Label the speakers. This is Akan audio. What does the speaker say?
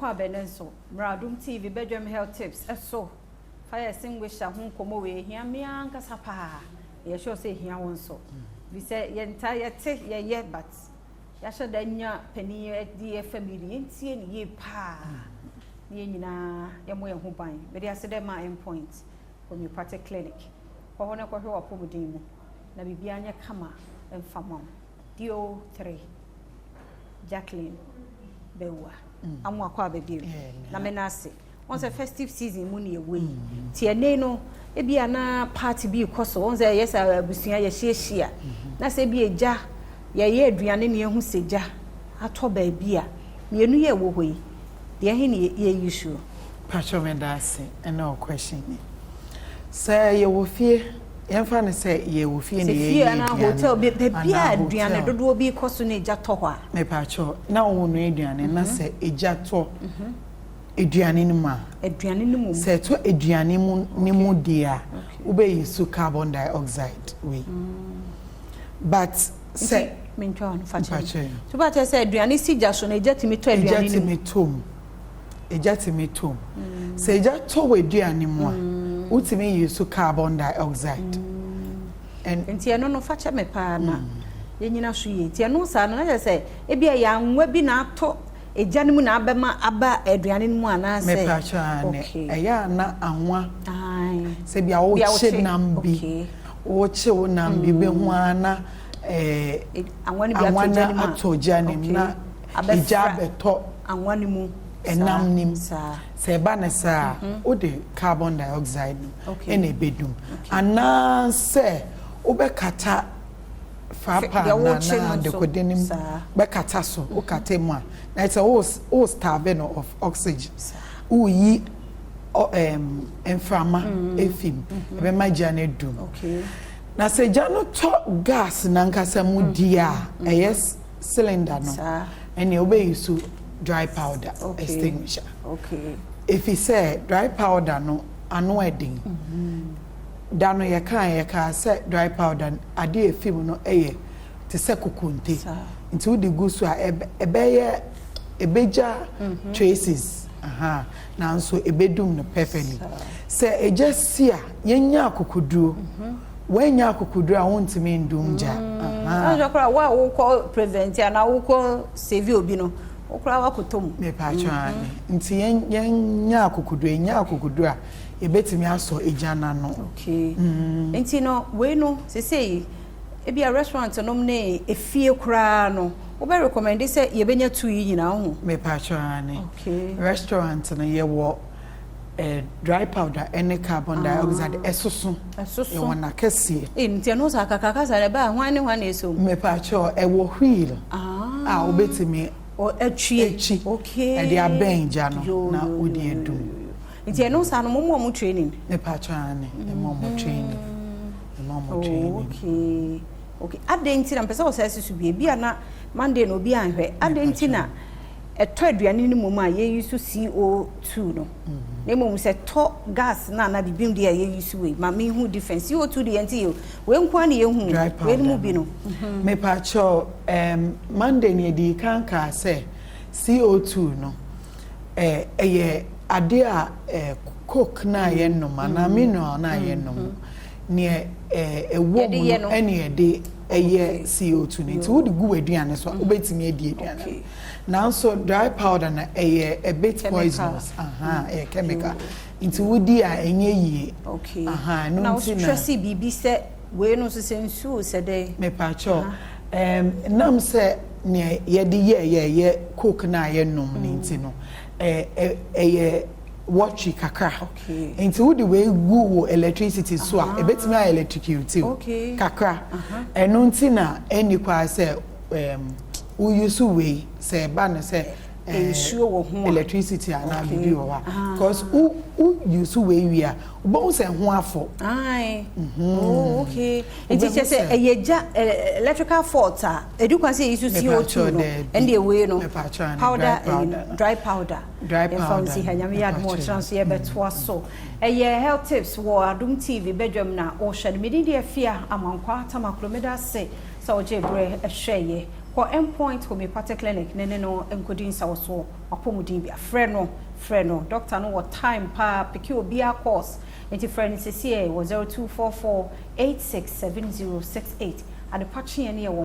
Speaker 1: Akɔ abɛnɛ nso mmra Adom TV Badwam Health Tips so. Fire extinguisher ho nkɔmmɔ wei ɛhia me ankasa paa. Na yɛhyɛ sɛ ɛhia wo nso. Bi sɛ yɛntaa yɛte yɛyɛ, but yɛahyɛ da nya panin de yɛ family, yɛntie ne yie paa. Na yɛn nyinaa yɛmmɔ yɛn ho ban. Mede ase dɛ ma Endpoint Homeopathic Clinic. Kɔ hɔ na kɔhwɛ w'apɔmuden mu na biribiara nyɛ kama mfa ma wo. DO3 Jacqueline Bawuah. Amo akɔ aba bio. Na me na ase. Wɔn sɛ festive season mu ne ɛwɔ yi. Nti ɛnɛ no, ebi a na party bi kɔ so. Wɔn sɛ ɛyɛ sɛ abusua yɛhyiahyia. Na sɛ ebi egya, yɛyɛ aduane ne yɛhu sɛ gya atɔ baabi a, mmienu yɛ ɛwɔ hɔ yi, deɛ ɛhe ne yɛyi so?
Speaker 2: Patro, me da ase ɛne o question ni. Sɛ yɛwɔ fie, yɛmfa no sɛ yɛwɔ fie na
Speaker 1: Sɛ fie
Speaker 2: yɛyɛ
Speaker 1: anaa hotel
Speaker 2: aduane
Speaker 1: baabi a
Speaker 2: anaa
Speaker 1: aduane
Speaker 2: hotel.
Speaker 1: dodoɔ bi kɔ so na egya tɔ hɔ a.
Speaker 2: Mepatro, na wɔnoa aduane na sɛ egya tɔ aduane no mu a,
Speaker 1: Aduane no mu.
Speaker 2: Sɛ ɛtɔ aduane mu ne mu deɛ a, wobɛyi so carbon dioxide wei. But sɛ
Speaker 1: Nti mentwa no fa kyerɛ.
Speaker 2: Mpakyɛ.
Speaker 1: So ba kyerɛ sɛ aduane si gya so na egya tumi tɔ
Speaker 2: egya
Speaker 1: aduane no mu.
Speaker 2: Tumi tɔ mu. Egya tumi tɔ mu. Sɛ egya tɔ wɔ aduane mu a, wotumi yi so carbon dioxide. And
Speaker 1: Nti ɛno no, fa kyɛ me paa na yɛnyina so yie. Nti ɛno saa no, na kyerɛ sɛ ebi a yɛ anwa bi na atɔ egya no mu na abɛma aba aduane no mu anaasɛ?
Speaker 2: Mepatro, ane. Ɛyɛ a na anwa sɛ bia
Speaker 1: Bia
Speaker 2: wokye
Speaker 1: wokye,
Speaker 2: nam bi, wokye wo nam bi, wobɛhu ara na
Speaker 1: anwa no bi
Speaker 2: anwa
Speaker 1: atɔ gya
Speaker 2: no
Speaker 1: no mu a,
Speaker 2: atɔ gya no mu na egya
Speaker 1: abɛfra
Speaker 2: abɛtɔ
Speaker 1: anwa no mu.
Speaker 2: Ɛnam nim. Sɛ ɛba no saa a, wode carbon dioxide no ɛna ɛbɛdum. Anaasɛ wobɛkata fry pan
Speaker 1: Deɛ
Speaker 2: no
Speaker 1: wokye
Speaker 2: anaa
Speaker 1: no nso
Speaker 2: dekode no mu, bɛkata so, wokata mu a, na sɛ wo starve no of oxygen, woyi mframa efi mu, ɛbɛma gya no adum. Na sɛ gya no tɔ gas nankasa mu di a, ɛyɛ cylinder no, ɛnea wobɛyi so dry powder extinguisher. Efi sɛ dry powder no ano ɛden. Da no yɛkaa sɛ dry powder adeɛ a efi mu no yɛ te sɛ kokonte. Nti wode gu so a, ɛbɛyɛ ɛbɛgya traces aha, nanso ɛbɛdum no perfectly. Sɛ egya si a, yɛnya akokoduro. Woanya akokoduro a, wontumi ndum gya. Aha.
Speaker 1: Ɔnhwɛ koraa, wo a wokɔ prevent anaa wokɔ save obi no, wo koraa wakɔtɔ mu.
Speaker 2: Mepatwo, ane. Nti yɛnya akokoduro, yɛnya akokoduro a, yɛbɛtumi asɔ egya n'ano.
Speaker 1: Okay. Nti no, wei no, sesei, ebi a restaurant nom ne efie koraa no, wobɛ recommend sɛ yɛbɛnya two yi nyinaa ho?
Speaker 2: Mepatwo, ane. Restaurant no, yɛwɔ dry powder ɛne carbon dioxide ɛsoso.
Speaker 1: Ɛsoso.
Speaker 2: Yɛwɔ n'akɛseɛ.
Speaker 1: Ee, nti ɛno saa kakraka saa ɛbaa, hwan ne hwan na ɛsɔ mu?
Speaker 2: Mepatwo, ɛwɔ wheel a wobɛtumi
Speaker 1: atwi.
Speaker 2: Akyi ɛde abɛn gya no na wode adum.
Speaker 1: Nti ɛno saa no, mo mu ɔmo training?
Speaker 2: Mepatwo, ane, ɛma ɔmo training. Ɛma ɔmo training.
Speaker 1: Okay. Adɛn nti na mpɛ sɛ wɔsɛ susu bi ebi a na Monday na obi anhwɛ? Adɛn nti na ɛtɔ aduane no mu a yɛyi so CO2 no, na mmom sɛ tɔ gas na ana biribi mu deɛ a yɛyi so wei? Ma mehu difference. CO2 deɛ, nti yɛ wei nko ara na yɛhu
Speaker 2: dry
Speaker 1: wei no mu
Speaker 2: powder
Speaker 1: bi no.
Speaker 2: Mepatwo, Monday ne yɛde kan kaa sɛ CO2 no ɛyɛ adeɛ a coke na yɛnom anaa mineral na yɛnom no, neɛ ɛwɔ
Speaker 1: Yɛde
Speaker 2: mu
Speaker 1: yɛ
Speaker 2: no
Speaker 1: no.
Speaker 2: ɛne yɛde ɛyɛ CO2 no. Nti wode gu w'aduane so a, wobɛtumi adi aduane no. Nanso dry powder no ɛyɛ a bit
Speaker 1: Chemical.
Speaker 2: poisonous. Aha, ɛyɛ chemical. Nti wodi a, ɛnyɛ yie. Aha, ɛno
Speaker 1: Na
Speaker 2: nti na
Speaker 1: wohwɛ sɛ biribi sɛ wei no nso sɛ nsuo sɛ dɛ?
Speaker 2: Mepatwo, nam sɛ nea yɛde yɛ yɛ coke na yɛnom no nti no, ɛyɛ wɔtwe kakra. Nti wode wei gu wo electricity so a, ebetumi ayɛ electrocute wo kakra. Ɛno nti na ɛnni kwa sɛ woyi so wei sɛ ɛba no sɛ
Speaker 1: nsuo wɔ ho a,
Speaker 2: electricity anaa biribi wɔ hɔ a, because wo use wei wie a, wobɛhu sɛ ho afɔ.
Speaker 1: Ae. Oh, okay. Nti kyerɛ sɛ ɛyɛ gya electrical fault a, ɛdu kwan sɛ yɛyi so CO2 no, ɛnde wei no powder, dry powder.
Speaker 2: Dry
Speaker 1: yɛmfa
Speaker 2: powder.
Speaker 1: nsi ha. Nyame yɛ adom a, ɔkyena nso yɛbɛtoa so. Ɛyɛ Health Tips wɔ Adom TV badwam na wohwɛ no. Medin de Afia Amankwa Tamaklo. Meda ase sɛ wogye berɛ hwɛeɛ. Kɔ Endpoint Homeopathic Clinic ne ne no nkɔdi nsawɔsoɔ wapɔmuden bi. Frɛ no, frɛ no, doctor no wɔ time paa, pick obiara calls, nti frɛ no sɛsiɛ wɔ 0244 867068. Adepa kyeɛ ne yɛ wɔ.